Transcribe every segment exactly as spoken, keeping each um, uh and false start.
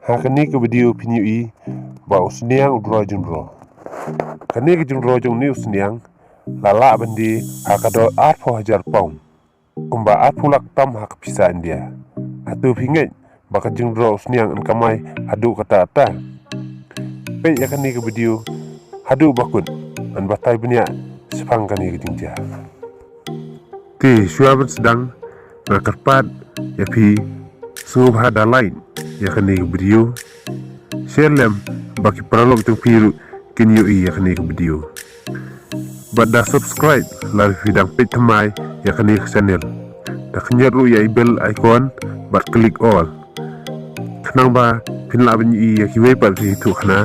Ha kane ka video phin ïohi ba u Sniang u draw jingdraw. Kane ka jingdraw jong une u Sniang la lah ban die ha ka dor arphew hajar pound, kumba arphew lak tam ha ka pisa India. Hato phi ngeit ba ka jingdraw u Sniang yn kamai haduh katta katta? Peit ïa kane ka video haduh ba kut, ngan batai bniah shaphang kane ka jingjia. Te shuwa ban sdang, nga kyrpad ïa phi sngewbha da like ïa kane ka video, share lem ba ki paralok jong phi ruh kin ïohi ïa kane ka video. Bad da subscribe lada phi dang peit thymmai ïa kane ka channel. Da khyndiat ruh ïa i bell icon bad click all, khnang ba phin lah ban ïohi ïa kiwei pat ki jingïathuhkhana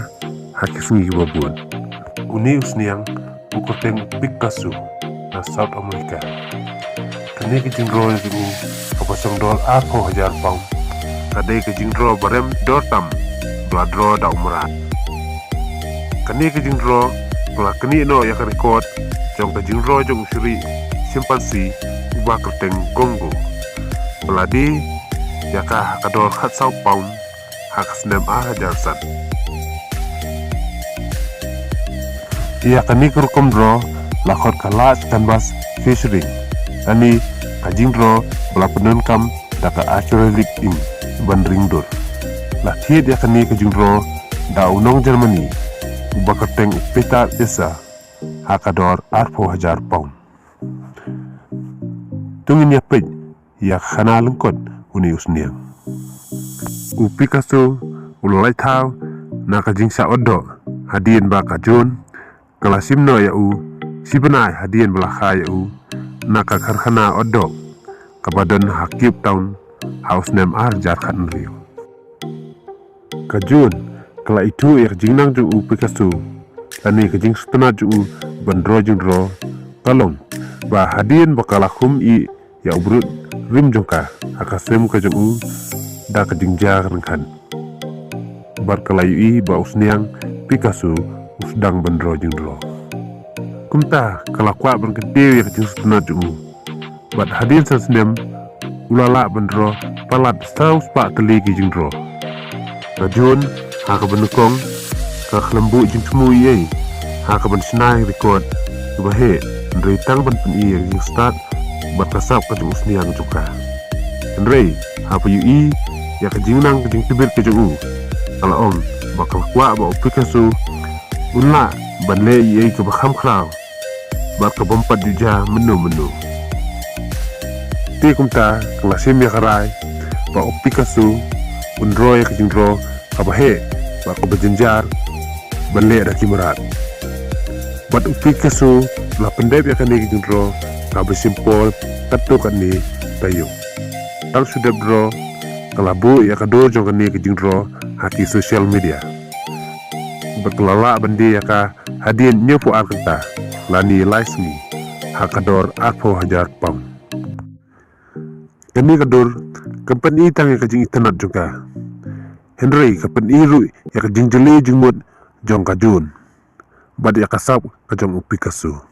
ha ki sngi kiba bud. Une u Sniang u kyrteng Picasso na South America. Kane ka jingdraw jong u kaba shong dor arphew hajar pound ka dei ka jingdraw ba rem dor tam ba la draw da u mrad. Kane ka jingdraw ka la knieh noh ïa ka record jong ka jingdraw jong u shrieh chimpanzee uba kyrteng Congo, ba la die ïa ka ha ka dor khatsaw pound ha ka snem ar hajar san. Ïa kane ka rukom draw la khot ka large canvas featuring, lane ka jingdraw ba la pyndonkam da ka acrylic ink ban ring dur. La thied ïa kane ka jingdraw da u nong Germany uba kyrteng u Peter Escher ha ka dor arphew hajar pound. To ngin ïa peit ïa ka khana lyngkot une u Sniang. U Picasso u la lait thaw na ka jingshah ot doh hadien ba ka Joan ka la shim noh ïa u shi bnai hadien ba la kha ïa u na ka karkhana ot doh kaba don ha Cape Town ha u snem ar hajar khathynriew. Ka Joan ka la ithuh ïa ka jingnang jong u Picasso lane ka jingsngewtynnat jong u ban draw jingdraw, ka long ba hadien ba ka la khum ïa ïa u brut rim jong ka ha ka sem ka jong u da ka jingjia ryngkhat. Bad ka la ïohi ba u Sniang Picasso u sdang ban draw jingdraw. Kumta ka la kwah ban kyntiew ïa ka jingsngewtynnat jong u. Bad hadien san snem u la lah ban draw palat saw spah tylli ki jingdraw. Ka Joan ha kaba nyngkong ka khlem buh jingthmu ei ei ha kaban shna ïa ka record kaba heh, hynrei tang ban pyni ïa ka jingstad bad ka sap ka jong u Sniang jong ka. Hynrei haba ïohi ïa ka jingnang ka jingtbit ka jong u, ka la ong ba ka la kwah ba u Picasso un lah ban leh ei ei kaba kham khraw bad ka bym pat ju jia mynno mynno. Te kumta ka la shim ïa ka rai ba u Picasso un draw ïa ka jingdraw kaba heh bad kaba jynjar ban leh da ki mrad. Bad u Picasso u la pyndep ïa kane ka jingdraw kaba simple katto katne taïew. Tang shu dep draw ka la buh ïa ka dur jong kane ka jingdraw ha ki social media. Bad ka la lah ban die ïa ka hadien hynñiewphew ar kynta lane lai sngi ha ka dor arphew hajar pound. Kane ka dur kam pyni tang ïa ka jingitynnat jong ka, hynrei ka pyni ruh ïa ka jingjyllei jingmut jong ka Joan bad ïa ka sap ka jong u Picasso.